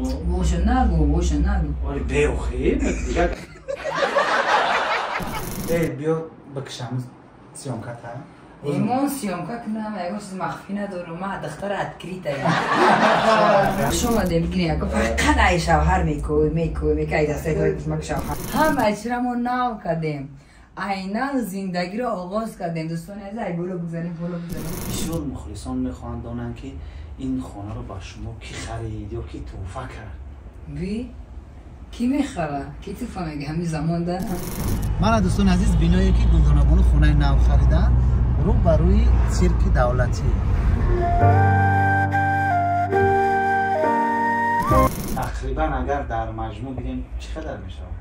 Боша нагу, боша нагу. Вали беохи, дигар. Эй, биё бикшам съёмка та. Имон съёмка кунам, ягон чиз махфӣ надорам, ман духтара открытая. Хуш омадем, бигирем, яко фақат ай шавҳар мекӯй, мекӯй, мекӯй, ай дастаи тои мак шавҳар. Ҳама чиро мо нав кардем. Айнан зиндагиро оғоз кардем. Дӯстони азиз, ай боло бигзарем, боло бигзарем. Бисёр мухлисон мехоҳанд донанд, ки ин хонаро ба шумо кӣ харид ё кӣ тӯҳфа кард. Би? Кӣ мехара? Кӣ тӯҳфа мега ҳамин замонда? Мана дӯстони азиз, биное ки Гулдонабону хонаи нав хариданд, рӯ ба рӯи цирки давлатӣ. Тақрибан агар дар маҷмӯъ гирем, чӣ қадар мешавад?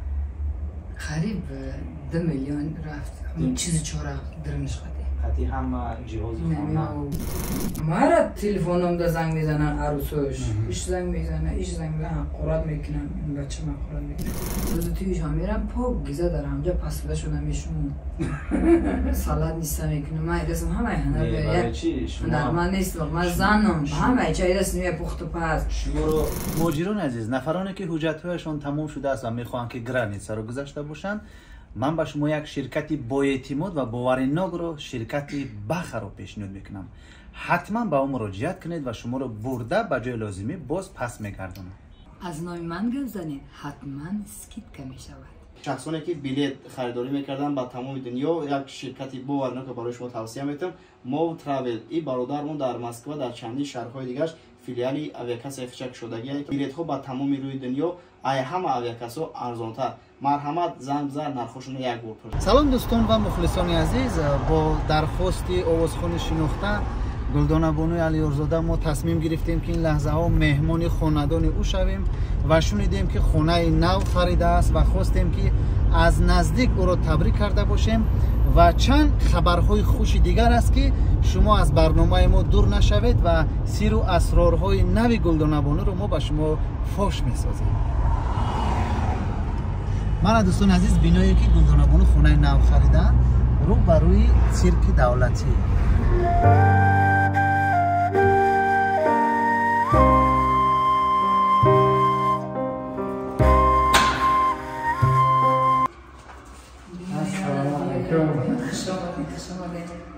Қариб 2 миллион рафт. Ҳамин чизу чора дарунаш қати. Қати ҳама ҷиҳози хона. Мара телефономда занг мезананд арӯсош. Иш занг мезанад, иш занг мезанад, ҳақорат мекунам, ин бача ҳақорат мекунад. Рӯзи туиш ҳам мерам, пок гиза дар ҳамҷа пасуда шуда мешум. Салат ниста мекунам. Ман дастам ҳамаи ҳунар барои чӣ? Ҳунарманд нестам, ман занам. Ҳамаи чай дастам мея пухту паз. Шуморо муҳоҷирони азиз, нафароне ки ҳуҷҷатҳояшон тамом шудааст ва мехоҳанд ки границаро гузашта бошанд, ман ба шумо як ширкати боэътимод ва боваринокро, ширкати Бахаро пешниҳод мекунам. Ҳатман ба ӯ муроҷиат кунед ва шуморо бурда ба ҷои лозимӣ боз пас мегардонад. Аз номи ман гап занед, ҳатман скидка мешавад. Шахсоне ки билет харидорӣ мекарданд ба тамоми дунё, як ширкати боваринокро барои шумо тавсия метавам. Мов Travel. И бародармон дар Москва, дар чандин шаҳрҳои дигараш филиали авиакассаи хичак шудагиа. Билетҳо ба тамоми рӯи дунё ай ҳама авиакассаҳо арзонтар. Марҳамат, занг бизан, нархҳошонро як бор пурс. Салом дӯстон ва мухлисони азиз, бо дархости овозхони шинохта Гулдонабонуи Алиёрзода мо тасмим гирифтем, ки ин лаҳзаҳо меҳмони хонадони ӯ шавем ва шунидем, ки хонаи нав харидааст ва хостем, ки аз наздик ӯро табрик карда бошем ва чанд хабарҳои хуши дигар аст, ки шумо аз барномаи мо дур нашавед ва сиру асрорҳои нави Гулдонабонуро мо ба шумо фош месозем. Мана дӯстони азиз, биное ки Гулдонабону хонаи нав хариданд, рӯ ба рӯи цирки давлатӣ.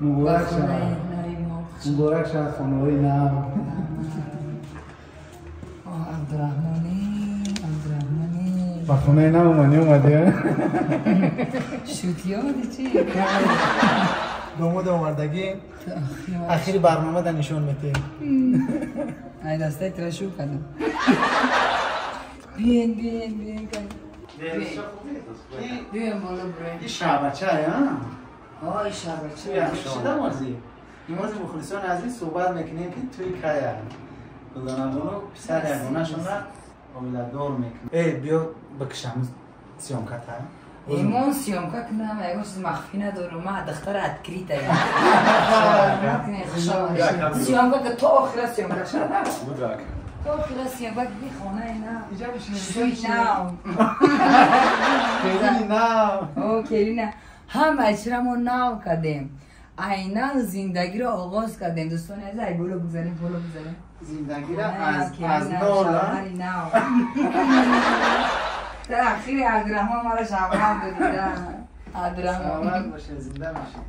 Муборак шавад. Муборак шавад хонаҳои нав. Абдурахмони, Абдурахмони. Ба хонаи нав омадӣ, омадӣ? Шутӣ омадӣ чӣ? Домод овардагӣ. Ахири барнома да нишон метиҳем. Ай дастаи тира шу кардам. Биен, биен, биен. Биен боло бирем. Ин шабача, а? Ой, шабача. Шуда мозӣ. Имрӯз мухлисони азиз суҳбат мекунем, ки туи кая Гулдонабону писари ягонашонро оиладор мекунад. Эй, биё бикшам съёмка та. Имон съёмка кунам, ягон чиз махфӣ надорам, ман духтара открытая. Съёмка ка то охира съёмка шавад. То охира съёмка ки хонаи нав. Шӯи нав. Келини нав. О, келини нав. Ҳама чиро мо нав кардем. Айнан зиндагиро оғоз кардем. Дӯстони азиз, ай боло бигзарем, боло бигзарем. Зиндагиро аз нол, шавҳари нав. Дар ахири Абдурахмон маро шавҳар додида. Абдурахмон. Саломат бошед, зинда бошед.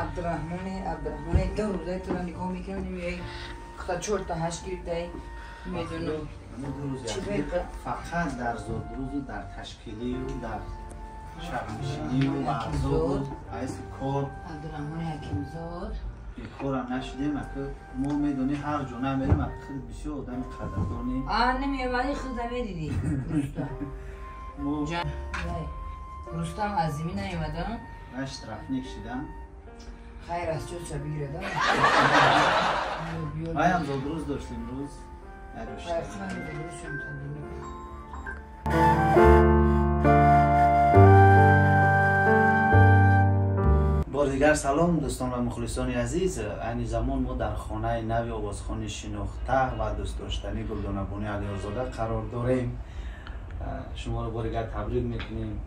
Абдурахмони, Абдурахмони, ду рӯзаи туро нигоҳ мекунам, намеои. Худо чорта ҳашт гирифтаи, медонам. Фақат дар зодрӯзу дар ташкилию дар шабнишинию ваъзову айси кор. Абдурахмони Ҳакимзод. Бекорам нашудем, ака мо медонӣ ҳар ҷо намерем, ака худ бисёр одами қадрдонӣ. А, намеомадӣ, худта медидӣ. Рустам. Рустам Азимӣ наомада? На штрафник шидам. Хайр, аз чӯча бигирад. Ваям зодрӯз дошт имрӯз. Бори дигар салом дӯстон ва мухлисони азиз. Айни замон мо дар хонаи нави овозхони шинохта ва дӯстдоштанӣ Гулдонабони Алиёрзода қарор дорем. Шуморо бори дигар табрик мекунем.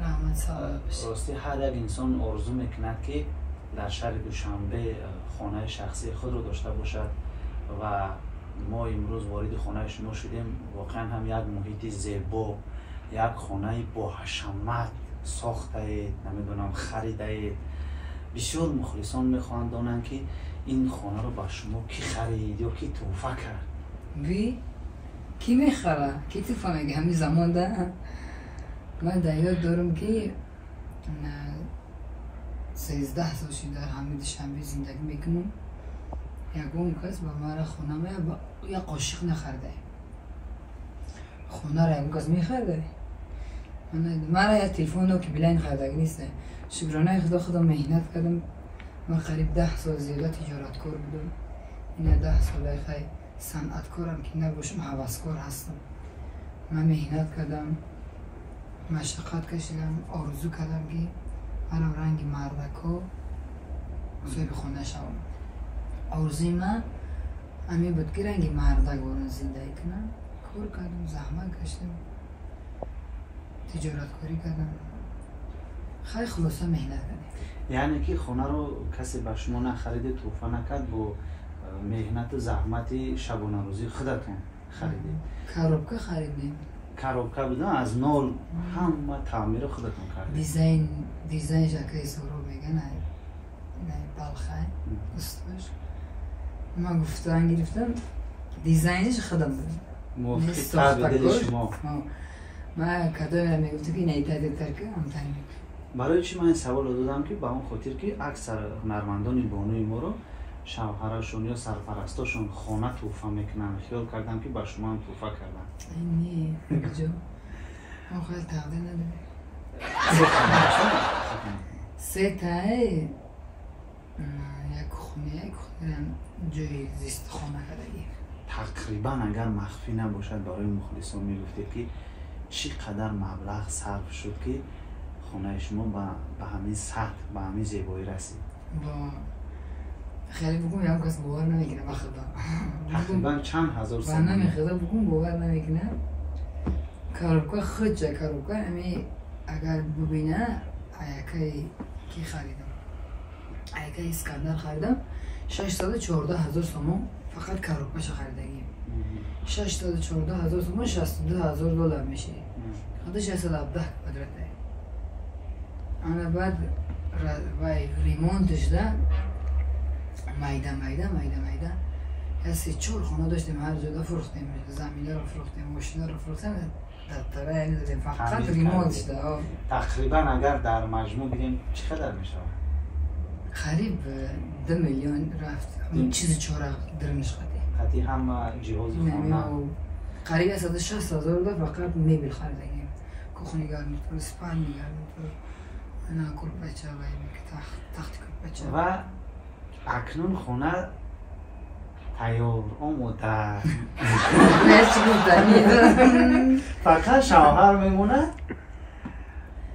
Раҳмат, саломат бошед. Рости ҳар як инсон орзу мекунад, ки дар шаҳри Душанбе хонаи шахсии худро дошта бошад ва мо имрӯз вориди хонаи шумо шудем. Воқеан ҳам як муҳити зебо, як хонаи боҳашамат сохтаед, намедонам, харидаед. Бисёр мухлисон мехоҳанд донанд, ки ин хонаро ба шумо кӣ харид ё кӣ тӯҳфа кард? Би кӣ мехара, кӣ тӯҳфа мега ҳамин замонда? Ман дар ёд дорам, ки 13 сол шуд дар ҳамин Душанбе зиндагӣ мекунам, ягон кас ба мара хона як қошиқ нахарда. Хонаро ягон кас мехарда? Мара як телефон ки Билайн хардаги нест. Шукронаи Худо, худо меҳнат кардам. Ман қариб 10 сол зиёда тиҷораткор будам. Ина 10 солаи хай санъаткорам ки набошам, ҳаваскор ҳастам. Ман меҳнат кардам, машаққат кашидам, орзу кардам, ки манам ранги мардако соҳиби хона шавам. Орзуи ман ҳамин буд, ки ранги мардагорон зиндагӣ кунам. Кор кардам, заҳмат кашидам, тиҷораткорӣ кардам. Хай, хулоса, меҳнат кардем. Яъне ки хонаро касе ба шумо нахариде, тӯҳфа накард, бо меҳнату заҳмати шабонарӯзии худатон харидед? Коробка харидем. Коробка буда, аз нол ҳама таъмиро худатон кардед? Дизайн жакаи Соро меган, Балхай устош. Ман гуфтан гирифтам, дизайниш худам будам. Мувофиқи табъи дили шумо. Ман кадомера мегуфтам, ки наитадетарка амтари мекунам. Барои чӣ ман ин саволро додам, ки ба он хотир, ки аксар ҳунармандони бонуи моро шавҳарашон ё сарпарастошон хона тӯҳфа мекунанд. Хиёл кардам, ки ба шумо ҳам тӯҳфа карданд. Не, куҷо, мо хеле тақдир надорем. Сетаи як хона, як хона, ҷои зистхона кардагӣ. Тақрибан, агар махфӣ набошад, барои мухлисон мегуфтед, ки чӣ қадар маблағ сарф шуд, ки хонаи шумо ба ҳамин сатҳ, ба ҳамин зебоӣ расид? Бо хеле бугум, ягон кас бовар намекунад, ба Худо. Тақрибан чанд ҳазор? Ба номи Худо бугум, бовар намекунад. Коробка хуҷа коробка ами агар бубина, аякаи ки харидам, аякаи Искандар харидам, 614 000 сомон фақат коробкаша харидагим. 614 000 сомон 62 000 доллар мешид. Худи 617 квадрата. Ана баъд вай ремонташда майда майда майда майда я се чор хона доштем, ҳар ҷода фурӯхтем, заминаро фурӯхтем, мошинаро фурӯхтем, даттара додем, фақат ремонт шуда. Тақрибан, агар дар маҷмӯъ бигем, чӣ қадар мешавад? Қариб 2 миллион рафт, чизи чора дирмиш қати. Қати ҳама ҷиҳози хона. Қариб 160 000 да фақат мебел харидагем: кухни гарнитур, спальни гарнитур, ана курпача, вай тахти курпача. Ва акнун хона тайёр, омода, фақат шавҳар мемонад.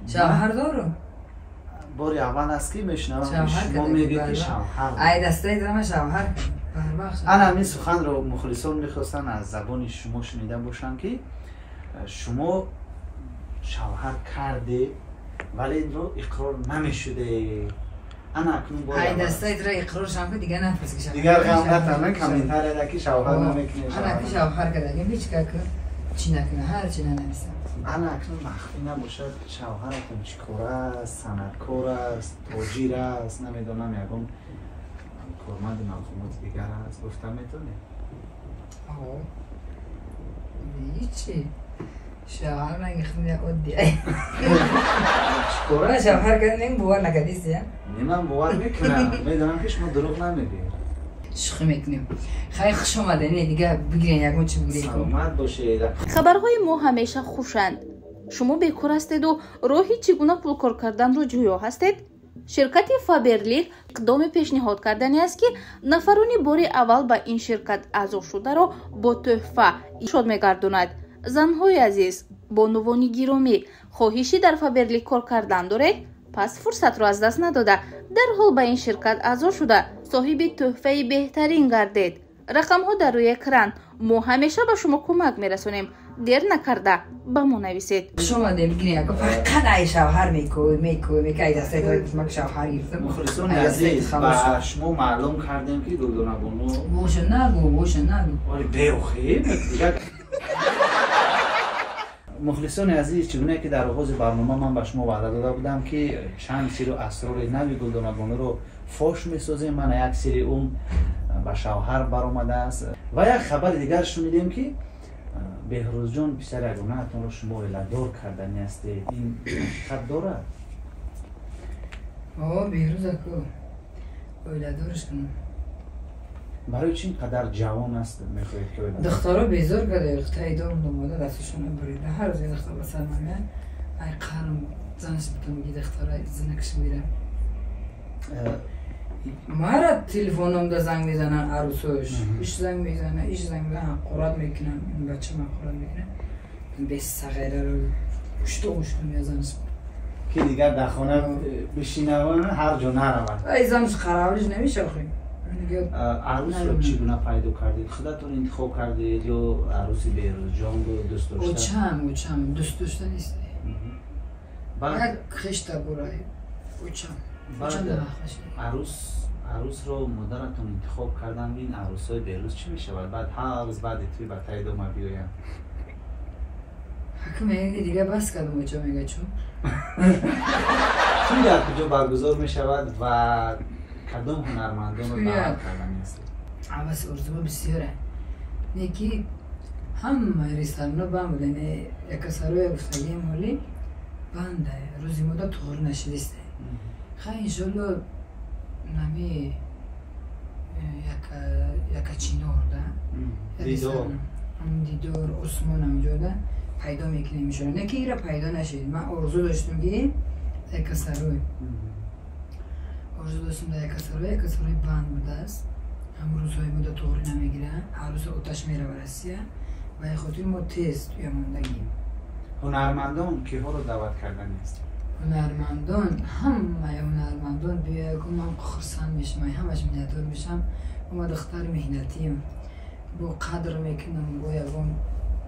Шавҳар дорум. Бори аввал аст, ки мешунавам, шумо мегӯед, ки шавҳар. Ай дастаи дорама, шавҳар. Ана ҳамин суханро мухлисон мехостанд аз забони шумо шунида бошанд, ки шумо шавҳар кардед, вале инро иқрор намешудед. Ана акнун Ай дастаи тра иқрор шам, ки дигар нафас кашам. Дигар ғам натана, комментарияда ки шавҳар намекунед. Ана ки шавҳар кардагим, ҳеҷ ка чӣ накунам, ҳар чи нанависам. Ана акнун махфӣ набошад, шавҳаратон чӣ кор аст? Санъаткор аст, тоҷир аст, намедонам, ягон корманди мақомоти дигар аст? Гуфта метавонед? Ҳичи, шавҳар ранги худ як оддӣ. Чикора шавҳар кардем, бовар накардист я? Не, ман бовар мекунам, медонам, ки шумо дурӯғ намегӯед. Шӯхӣ мекунем. Хай, хуш омадед. Не, дига бигирен, ягон чи бигирен. Саломат бошед. Хабарҳои мо ҳамеша хушанд. Шумо бекор ҳастеду роҳи чӣ гуна пулкор карданро ҷӯё ҳастед? Ширкати Фаберлик иқдоме пешниҳод кардане аст, ки нафарони бори аввал ба ин ширкат аъзо шударо бо тӯҳфа шод мегардонад. Занҳои азиз, бонувони гиромӣ, хоҳиши дар Фаберлик кор кардан доред? Пас фурсатро аз даст надода, дарҳол ба ин ширкат аъзо шуда, соҳиби тӯҳфаи беҳтарин гардед. Рақамҳо дар рӯи экран. Мо ҳамеша ба шумо кӯмак мерасонем. Дер накарда ба мо нависед. Хуш омадем, бигирем яко фақат ай шавҳар мекӯй мекӯй мекай дастаи мак шавҳар гирифтам. Мухлисони азиз, ба шумо маълум кардем ки Гулдона бону боша нагу, боша нагу. Вале беохир дигар. Мухлисони азиз, чигуна ки дар оғози барнома ман ба шумо ваъда дода будам ки чанд сиру асрори нави Гулдона бонуро фош месозем, мана як сири ум ба шавҳар баромадааст ва як хабари дигар шунидем ки Беҳрӯзҷон писари ягонаатонро шумо оиладор кардани ҳастед. Ин ҳақиқат дорад? О, Беҳрӯз аку оиладорш кунам. Барои чӣ ин қадар ҷавон аст мехоҳед ки оиладор? Духтаро безор карда, таи дорум домода дасташонро бурида. Ҳар рӯз духтар ба сар меояд, ай қарм занаш бутам ки духтара зинакш мегирам. Мара телефономда занг мезананд арӯсош, иш занг мезана, иш занг мезана, ҳақорат мекунам, ин бача ҳақорат мекунам. Бесағайраро ушто ушто мезанаш. Ки дигар дар хона бишинаванд, ҳар ҷо нараванд. Ай занаш қаравлиш намеша охи. Арӯсро чӣ гуна пайдо кардед? Худатон интихоб кардед ё арӯси Беҳрӯзҷон буд, дӯст дошта? Очам, очам, дӯст дошта нест. Як хешта бурай, очам. Арӯсро модаратон интихоб карданд, ин арӯсҳои Беҳрӯз чӣ мешавад? Баъд ҳар рӯз баъди туй ба таи дома биёянд. Ҳаким мегӯяд ки дигар бас кардам, оча мегӯяд чун. Туй дар куҷо баргузор мешавад ва кадом ҳунармандонро даъват кардани ҳастед? Аввал орзуҳо бисёре. Не ки ҳамаи ресторанҳо банд буданд. Якасароя гуфтагием ҳоли банда. Рӯзи мода туғри нашидист. Хай иншолло нами якачинор да дидор Осмон ҳамҷода пайдо мекунем иншолло. Не ки ира пайдо нашид. Ман орзу доштам ки якасарой орзу доштам дар якасарой, якасарой банд будааст. Ҳам рӯзҳои мода туғри намегиранд, ҳар рӯз оташ мерава Россия. Ба ин хотир мо тез туя мондагим. Ҳунармандон киҳоро даъват кардани ҳастед? Ҳунармандон, ҳамаи ҳунармандон биёяд, ман хурсанд мешавам, ҳамаш миннатдор мешавам. Ма духтари меҳнатием, бо қадр мекунам, бо ягон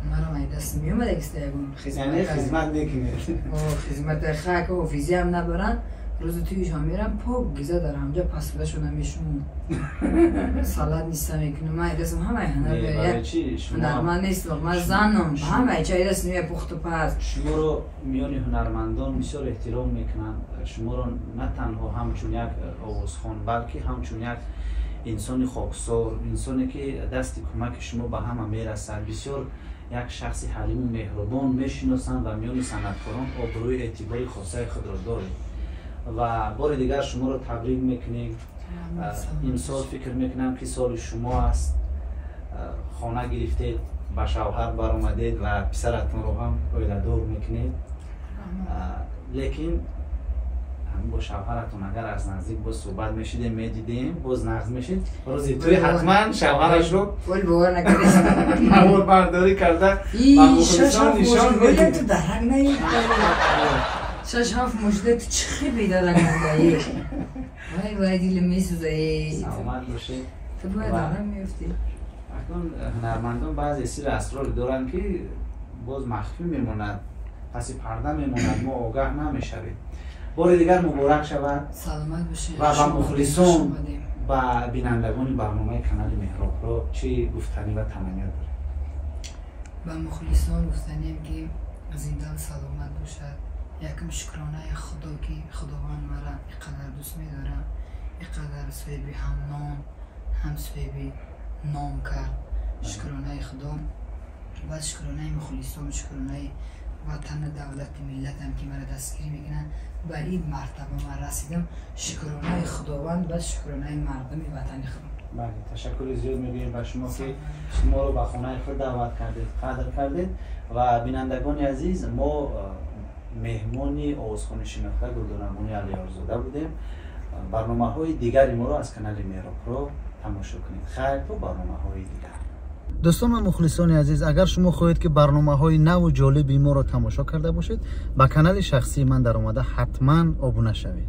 марам ай даст меомад ягиста ягон хизмат мекунед. Хизмат хак офизиам набаранд, рӯзи туишон мерам пок гиза дар ҳамҷа пасуда шуда мешунам, салат ниста мекунам. Ман ай дастам ҳамаи ҳунар ҳунарманд нестам, ман занам, ҳамаи чай даст меояд пухту паз. Шуморо миёни ҳунармандон бисёр эҳтиром мекунанд. Шуморо на танҳо ҳамчун як овозхон, балки ҳамчун як инсони хоксор, инсоне ки дасти кӯмаки шумо ба ҳама мерасад, бисёр як шахси ҳалиму меҳрубон мешиносанд ва миёни санъаткорон обрӯи эътибори хосаи худро доред. Ва бори дигар шуморо табрик мекунем. Имсол фикр мекунам ки соли шумо аст. Хона гирифтед, ба шавҳар баромадед ва писаратонро ҳам оиладор мекунед. Лекин бо шавҳаратон агар аз наздик боз суҳбат мешидем, медидем, боз нағз мешид. Рӯзи туй ҳатман шавҳарашро наворбардорӣ карда ба мухлисон нишон медиҳед. Шаш ҳафт мужда ту чӣ хел бедарак мондаӣ? Вай вай дилам месӯзаи. Саломат бошед. Ту бояд дарак меёфтӣ. Акнун ҳунармандон баъзе сиру асрор доранд ки боз махфӣ мемонад, паси парда мемонад, мо огаҳ намешавем. Бори дигар муборак шавад. Саломат бошед. Ва ба мухлисон, ба бинандагони барномаи канали Меҳробро чӣ гуфтанӣ ва таманниё доред? Ба мухлисон гуфтанием ки зинда саломат бошад. Якум шукронаи Худо ки Худованд мара ин қадар дӯст медорад, ин қадар соҳиби ҳам нон, ҳам соҳиби ном кард. Шукронаи Худо ва шукронаи мухлисон, шукронаи ватану давлати миллатам ки мара дастгирӣ мекунанд. Ба ин мартаба ман расидам. Шукронаи Худованд ва шукронаи мардуми ватани худам. Бале, ташаккури зиёд мегӯем ба шумо ки шуморо ба хонаи худ даъват кардед, қадр кардед. Ва бинандагони азиз, мо меҳмони овозхони шинохта Гулдона бонуи Алиёрзода будем. Барномаҳои дигари моро аз канали Меҳробро тамошо кунед. Хайр то барномаҳои дигар. Дӯстон ва мухлисони азиз, агар шумо хоҳед ки барномаҳои наву ҷолиби моро тамошо карда бошед, ба канали шахсии ман даромада ҳатман обуна шавед.